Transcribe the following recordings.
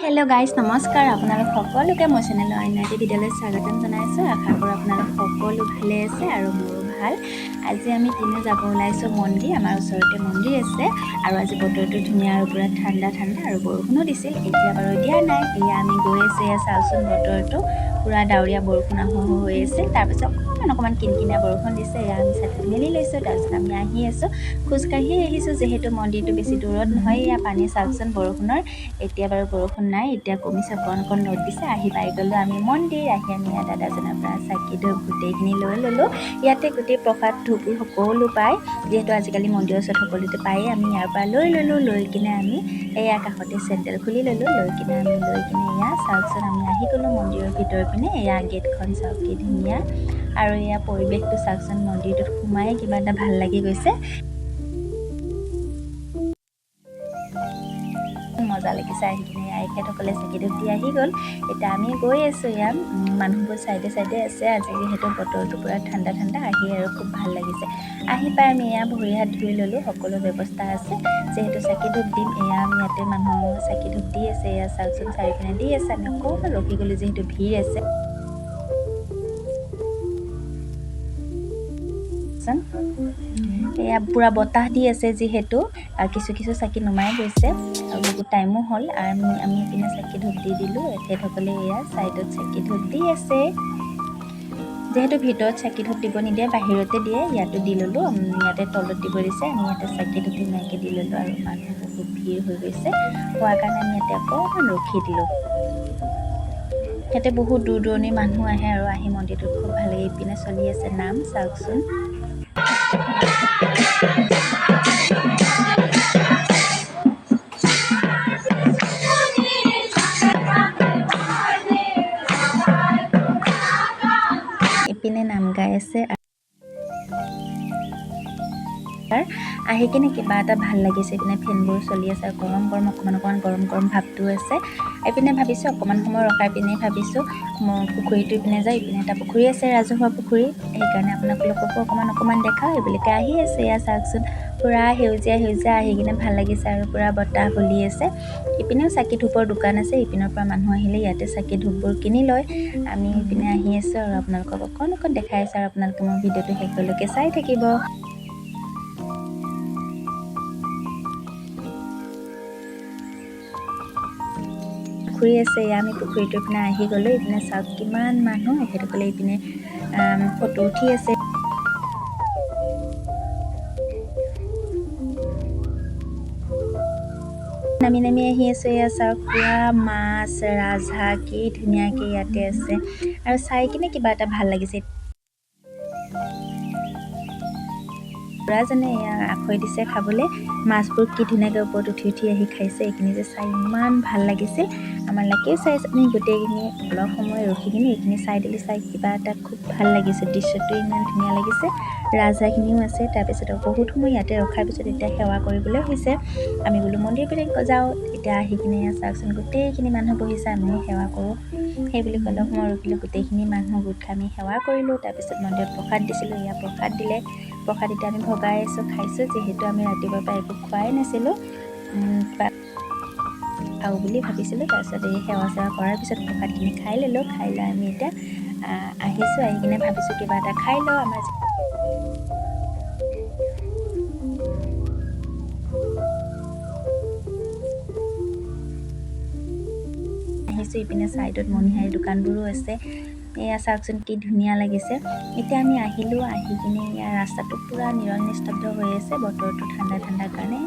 Hello' guys, নমস্কাৰ। আপোনালোক সকলোকে মোৰ চেনেলৰ অন্য এটি ভিডিঅ'লৈ স্বাগতম জনাইছোঁ। আশা কৰোঁ আপোনালোক সকলো ভালে আছে আৰু মোৰো ভাল। আজি আমি তিনিও যাব ওলাইছোঁ মন্দিৰ। আমাৰ ওচৰতে মন্দিৰ আছে আৰু আজি বতৰটো ধুনীয়া আৰু পূৰা ঠাণ্ডা ঠাণ্ডা আৰু বৰষুণো দিছিল, এতিয়া বাৰু দিয়া নাই। এয়া আমি গৈ আছোঁ। এয়া চাওকচোন, বতৰটো পূৰা ডাৱৰীয়া, বৰষুণ আহোঁ আহোঁ হৈ আছে। তাৰপিছত অকণমান অকণমান কিনকিনীয়া বৰষুণ দিছে। এয়া আমি ছাতি মেলি লৈছোঁ। তাৰপিছত আমি আহি আছোঁ, খোজকাঢ়িয়ে আহিছোঁ, যিহেতু মন্দিৰটো বেছি দূৰত নহয়। এয়া পানী চাওকচোন বৰষুণৰ। এতিয়া বাৰু বৰষুণ নাই, এতিয়া কমিছে, অকণ অকণ ৰ'দ দিছে। আহি পাই গ'লোঁ আমি মন্দিৰ। আহি আমি ইয়াত দাদাজনৰ পৰা চাকি ধূপ গোটেইখিনি লৈ ল'লোঁ। ইয়াতে গোটেই প্ৰসাদ, ধূপবোৰ সকলো পায়। যিহেতু আজিকালি মন্দিৰৰ ওচৰত সকলোতে পায়েই, আমি ইয়াৰ পৰা লৈ ল'লোঁ। লৈ কিনে আমি এয়া কাষতে চেণ্ডেল খুলি ল'লোঁ। লৈ কিনে এয়া চাওকচোন, আমি আহি গ'লোঁ মন্দিৰৰ ভিতৰ পিনে। এয়া গেটখন চাওক, কি ধুনীয়া! আৰু এয়া পৰিৱেশটো চাওকচোন। মন্দিৰটোত সোমাই কিবা এটা ভাল লাগি গৈছে, মজা লাগিছে আহি কিনে। এয়া এখেতসকলে চাকি ধূপ দি আহি গ'ল। এতিয়া আমি গৈ আছোঁ। ইয়াত মানুহবোৰ চাইডে চাইডে আছে। আজি যিহেতু বতৰটো পূৰা ঠাণ্ডা ঠাণ্ডা, আহি আৰু খুব ভাল লাগিছে। আহি পাই আমি এয়া ভৰি হাত ধুই ল'লোঁ। সকলো ব্যৱস্থা আছে, যিহেতু চাকি ধূপ দিম। এয়া আমি ইয়াতে মানুহ চাকি ধূপ দি আছে। এয়া চাওকচোন, চাৰিপিনে দি আছে। আমি অকণমান ৰখি গ'লোঁ, যিহেতু ভিৰ আছে। এয়া পূৰা বতাহ দি আছে, যিহেতু কিছু কিছু চাকি নুমাই গৈছে আৰু বহুত টাইমো হ'ল। আৰু আমি এইপিনে চাকি ধূপ দি দিলোঁ। এখেতসকলে এয়া ছাইডত চাকি ধূপ দি আছে। যিহেতু ভিতৰত চাকি ধূপ দিব নিদিয়ে, বাহিৰতে দিয়ে, ইয়াতো দি ল'লোঁ। ইয়াতে তলত দিব দিছে। আমি ইয়াতে চাকি ধূপ ধুনীয়াকৈ দি ল'লোঁ। আৰু মানুহ বহুত ভিৰ হৈ গৈছে, হোৱাৰ কাৰণে আমি ইয়াতে অকণমান ৰখি দিলোঁ। ইয়াতে বহুত দূৰ দূৰণিৰ মানুহ আহে আৰু আহি মন্দিৰটোত খুব ভাল লাগে। ইপিনে চলি আছে নাম, চাওকচোন। ইপিনে নাম গাই আছে। আহি কিনে কিবা এটা ভাল লাগিছে। ইপিনে ফেনবোৰ চলি আছে আৰু গৰম গৰম অকণমান অকণমান গৰম গৰম ভাৱটোও আছে। এইপিনে ভাবিছোঁ অকণমান সময় ৰখাই পিনে ভাবিছোঁ মই পুখুৰীটো ইপিনে যাওঁ। ইপিনে এটা পুখুৰী আছে, ৰাজহুৱা পুখুৰী। সেইকাৰণে আপোনালোককো অকণমান অকণমান দেখাওঁ এইবুলিকে আহি আছে। এয়া চাওকচোন, পূৰা সেউজীয়া সেউজীয়া, আহি কিনে ভাল লাগিছে আৰু পূৰা বতাহ বলি আছে। ইপিনেও চাকি ধূপৰ দোকান আছে। ইপিনৰ পৰা মানুহ আহিলে ইয়াতে চাকি ধূপবোৰ কিনি লয়। আমি ইপিনে আহি আছোঁ আৰু আপোনালোকক অকণ অকণ দেখাই আছোঁ আৰু আপোনালোকে মোৰ ভিডিঅ'টো শেষলৈকে চাই থাকিব। পুখুৰী আছে। এয়া আমি পুখুৰীটোৰ পিনে আহি গ'লোঁ। ইপিনে চাওক, কিমান মানুহ। এখেতসকলে ইপিনে ফটো উঠি আছে। নামি নামি আহি আছোঁ। এয়া চাওক, পূৰা মাছ, ৰাজহাঁহ কি ধুনীয়াকৈ ইয়াতে আছে আৰু চাই কিনে কিবা এটা ভাল লাগিছে। খুৰাজনে এয়া আখৈ দিছে খাবলৈ। মাছবোৰ কি ধুনীয়াকৈ ওপৰত উঠি উঠি আহি খাইছে। এইখিনি যে চাই ইমান ভাল লাগিছিল। আমাৰ লাকিও চাই। আমি গোটেইখিনি অলপ সময় ৰখি কিনে এইখিনি চাই দিলোঁ। চাই কিবা এটা খুব ভাল লাগিছে। দৃশ্যটো ইমান ধুনীয়া লাগিছে। ৰাজহাঁহখিনিও আছে। তাৰপিছত বহুত সময় ইয়াতে ৰখাৰ পিছত এতিয়া সেৱা কৰিবলৈ হৈছে। আমি বোলো মন্দিৰ পিনে যাওঁ। এতিয়া আহি কিনে চাওকচোন, গোটেইখিনি মানুহ বহিছে। আমিও সেৱা কৰোঁ সেই বুলি অলপ সময় ৰখিলোঁ। গোটেইখিনি মানুহ গোট খাই আমি সেৱা কৰিলোঁ। তাৰপিছত মন্দিৰত প্ৰসাদ দিছিলোঁ। এয়া প্ৰসাদ দিলে। প্ৰসাদ এতিয়া আমি ভগাই আছোঁ, খাইছোঁ। যিহেতু আমি ৰাতিপুৱাৰ পৰা একো খোৱাই নাছিলোঁ, কিবা খাওঁ বুলি ভাবিছিলোঁ। তাৰপিছত এই সেৱা চেৱা কৰাৰ পিছত প্ৰসাদখিনি খাই ল'লোঁ। খাই লৈ আমি এতিয়া আহিছোঁ। আহি কিনে ভাবিছোঁ কিবা এটা খাই লওঁ। আমাৰ আহিছোঁ, ইপিনে ছাইডত মণিহাৰী দোকানবোৰো আছে। এয়া চাওকচোন, কি ধুনীয়া লাগিছে। এতিয়া আমি আহিলোঁ। আহি কিনে ইয়াৰ ৰাস্তাটো পূৰা নিৰল নিস্তব্ধ হৈ আছে, বতৰটো ঠাণ্ডা ঠাণ্ডা কাৰণে।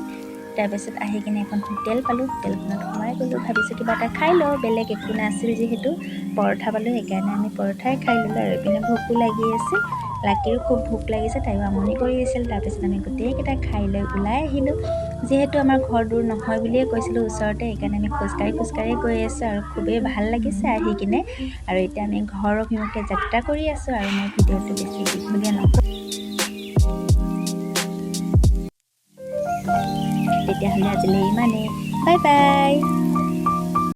তাৰপিছত আহি কিনে এখন হোটেল পালোঁ। হোটেলখনত সোমাই গ'লোঁ। ভাবিছোঁ কিবা এটা খাই লওঁ। বেলেগ একো নাছিল যিহেতু, পৰঠা পালোঁ, সেইকাৰণে আমি পৰঠাই খাই ল'লোঁ। আৰু এইপিনে ভোকো লাগি আছিল, লাকিৰো খুব ভোক লাগিছে, তাইও আমনি কৰি আছিল। তাৰপিছত আমি গোটেইকেইটা খাই লৈ ওলাই আহিলোঁ। যিহেতু আমাৰ ঘৰ দূৰ নহয় বুলিয়ে কৈছিলোঁ, ওচৰতে, সেইকাৰণে আমি খোজকাঢ়ি খোজকাঢ়ি গৈ আছোঁ আৰু খুবেই ভাল লাগিছে আহি কিনে। আৰু এতিয়া আমি ঘৰ অভিমুখে যাত্ৰা কৰি আছোঁ আৰু মই ভিডিঅ'টো বেছি দীঘলীয়া নকৰোঁ। তেতিয়াহ'লে আজিলৈ ইমানেই। Bye bye.